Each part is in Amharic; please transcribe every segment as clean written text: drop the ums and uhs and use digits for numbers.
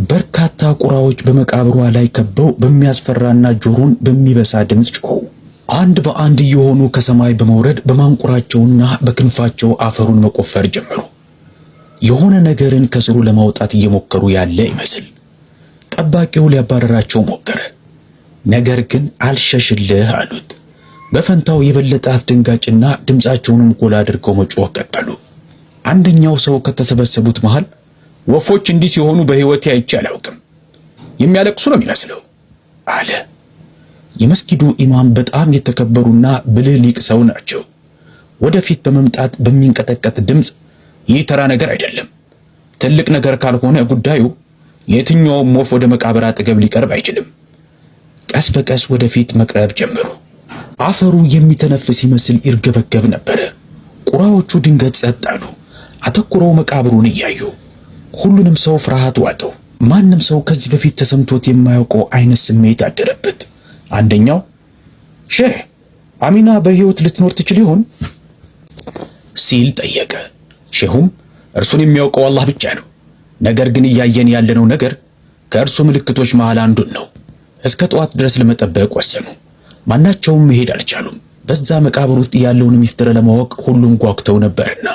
በርካታ ቁራዎች በመቃብሯ ላይ ከበው በሚያስፈራና ጆሮን በሚበሳ ድምፅ ጮኹ። አንድ በአንድ እየሆኑ ከሰማይ በመውረድ በማንቁራቸውና በክንፋቸው አፈሩን መቆፈር ጀመሩ። የሆነ ነገርን ከስሩ ለማውጣት እየሞከሩ ያለ ይመስል። ጠባቂው ሊያባረራቸው ሞከረ። ነገር ግን አልሸሽልህ አሉት። በፈንታው የበለጠ አስደንጋጭና ድምፃቸውንም ጎላ አድርገው መጮህ ቀጠሉ። አንደኛው ሰው ከተሰበሰቡት መሃል ወፎች እንዲህ ሲሆኑ በሕይወቴ አይቼ አላውቅም፣ የሚያለቅሱ ነው የሚመስለው አለ። የመስጊዱ ኢማም በጣም የተከበሩና ብልህ ሊቅ ሰው ናቸው። ወደፊት በመምጣት በሚንቀጠቀጥ ድምፅ ይህ ተራ ነገር አይደለም፣ ትልቅ ነገር ካልሆነ ጉዳዩ የትኛውም ወፍ ወደ መቃብር አጠገብ ሊቀርብ አይችልም። ቀስ በቀስ ወደፊት መቅረብ ጀመሩ። አፈሩ የሚተነፍስ ይመስል ይርገበገብ ነበረ። ቁራዎቹ ድንገት ጸጥ አሉ፣ አተኩረው መቃብሩን እያዩ። ሁሉንም ሰው ፍርሃት ዋጠው። ማንም ሰው ከዚህ በፊት ተሰምቶት የማያውቀው አይነት ስሜት አደረበት። አንደኛው ሼህ አሚና በሕይወት ልትኖር ትችል ይሆን ሲል ጠየቀ። ሼሁም እርሱን የሚያውቀው አላህ ብቻ ነው፣ ነገር ግን እያየን ያለነው ነገር ከእርሱ ምልክቶች መሃል አንዱን ነው። እስከ ጠዋት ድረስ ለመጠበቅ ወሰኑ። ማናቸውም መሄድ አልቻሉም። በዛ መቃብር ውስጥ ያለውን ሚስጥር ለማወቅ ሁሉም ጓጉተው ነበርና።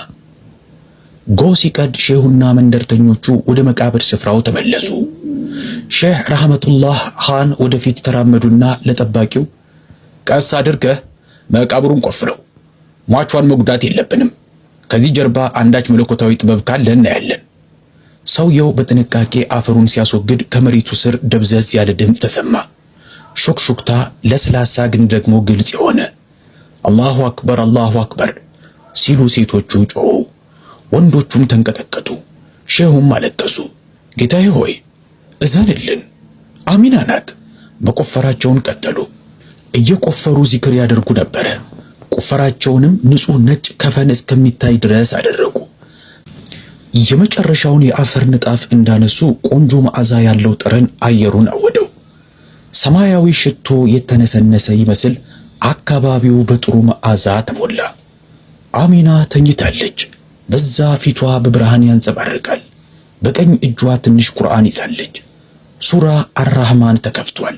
ጎህ ሲቀድ ሼሁና መንደርተኞቹ ወደ መቃብር ስፍራው ተመለሱ። ሼህ ረህመቱላህ ኻን ወደፊት ተራመዱና ለጠባቂው ቀስ አድርገህ መቃብሩን ቆፍረው፣ ሟቿን መጉዳት የለብንም። ከዚህ ጀርባ አንዳች መለኮታዊ ጥበብ ካለ እናያለን። ሰውየው በጥንቃቄ አፈሩን ሲያስወግድ ከመሬቱ ስር ደብዘዝ ያለ ድምፅ ተሰማ። ሹክሹክታ፣ ለስላሳ ግን ደግሞ ግልጽ የሆነ። አላሁ አክበር፣ አላሁ አክበር ሲሉ ሴቶቹ ጮኹ። ወንዶቹም ተንቀጠቀጡ። ሼሁም አለቀሱ። ጌታዬ ሆይ እዘንልን፣ አሚና ናት። መቆፈራቸውን ቀጠሉ። እየቆፈሩ ዚክር ያደርጉ ነበረ። ቁፈራቸውንም ንጹሕ ነጭ ከፈን እስከሚታይ ድረስ አደረጉ። የመጨረሻውን የአፈር ንጣፍ እንዳነሱ ቆንጆ መዓዛ ያለው ጠረን አየሩን አወደው። ሰማያዊ ሽቶ የተነሰነሰ ይመስል አካባቢው በጥሩ መዓዛ ተሞላ። አሚና ተኝታለች። በዛ ፊቷ በብርሃን ያንጸባርቃል። በቀኝ እጇ ትንሽ ቁርአን ይዛለች። ሱራ አራህማን ተከፍቷል።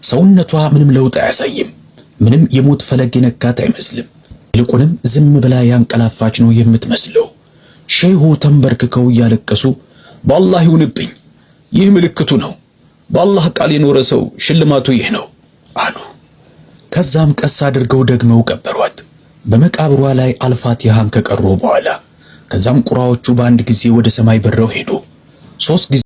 ሰውነቷ ምንም ለውጥ አያሳይም። ምንም የሞት ፈለግ የነካት አይመስልም። ይልቁንም ዝም ብላ ያንቀላፋች ነው የምትመስለው። ሼሁ ተንበርክከው እያለቀሱ በአላህ ይሁንብኝ፣ ይህ ምልክቱ ነው። በአላህ ቃል የኖረ ሰው ሽልማቱ ይህ ነው አሉ። ከዛም ቀስ አድርገው ደግመው ቀበሯት። በመቃብሯ ላይ አልፋቲሃን ከቀሩ በኋላ ከዛም ቁራዎቹ በአንድ ጊዜ ወደ ሰማይ በረው ሄዱ። 3 ጊዜ